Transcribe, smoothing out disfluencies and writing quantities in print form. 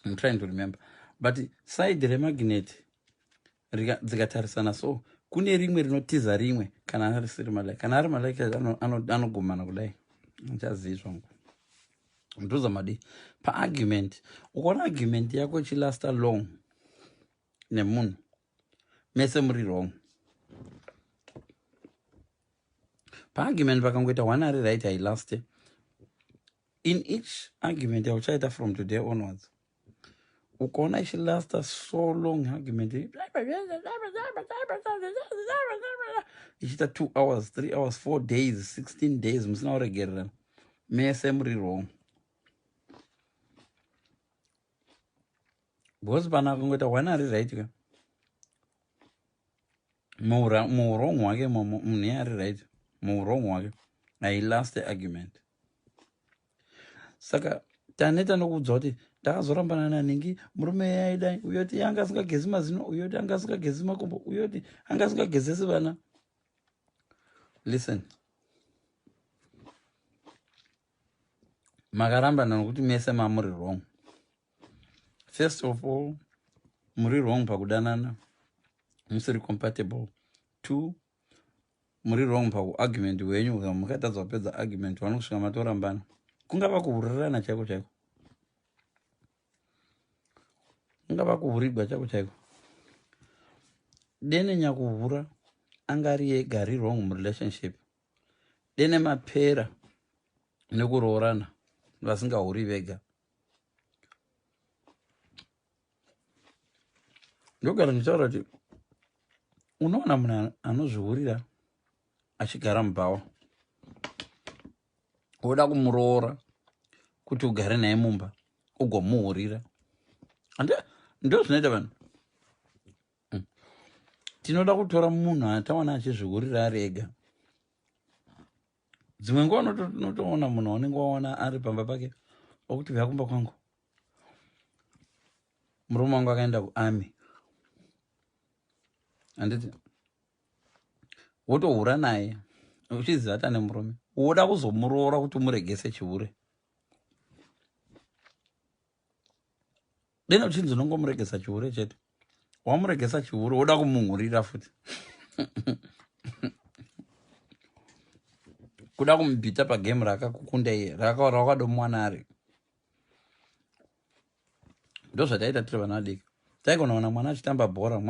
I'm trying to remember, but side remagnet dzikatarisana so kune rimwe rinotiza rimwe kana risiri malike, kana ari malike anogumana kudai. Andichazivi zvangu, ndoza madi paargument. Ukaona argument yako ichilasta long nemunhu, mese muri wrong paargument. Pakangoita one ari right, hailaste. In each argument yauchaita from today onwards, ukaona ichilasta so long argument, ichiita 2 hours, 3 hours, 4 days, 16 days musina kuregererana, mese muri wrong, because pana akangoita one ari right ka muurong hwake, munhu iye ari right muurong hwake, hailast argument. Saka taneta nokuudza kuti ndakazorambana naningi, murume yaidai, uyoti anga asingagezi mazino, uyoti anga asingagezi makumbo, uyoti anga asingagezesi vana. Listen, makarambana nokuti mese mamuri wrong. First of all, muri wrong pakudanana, musiri compatible. Two, muri wrong pakuargument hwenyu, mukatadza kupedza argument vanosvika matorambana. Kungava kuhurirana chaiko chaiko, kungava kuhurigwa chaiko chaiko. Dene nyakuhura anga ari ega ari wrong murelationship, dene mapera nekuroorana vasingahuri vega. Ndogara ndichitaura kuti unoona munhu anozvihurira achigara mubhawa, woda kumuroora kuti ugare naye mumba ugomuhurira. Ndo zvinoita vanhu. Tinoda kutora munhu atawana achizvihurira ari ega. Dzimwe nguva unotoona munhu waunenge waona ari pamba pake okuti vya kumba kwangu, murume wangu akaenda kuarmy, handiti? Wotohura naye uchiziva tane murume, woda kuzomuroora kuti umuregese chihure. Deno uchinzi unongomuregesa chihure chete, wamuregesa chihure, woda kumuhurira futi, kuda kumubhita pagame rakakukunda iye rakadomwana ari. Ndozvataita tiri vana vadiki, taigona kuona mwana achitamba bhora, mwana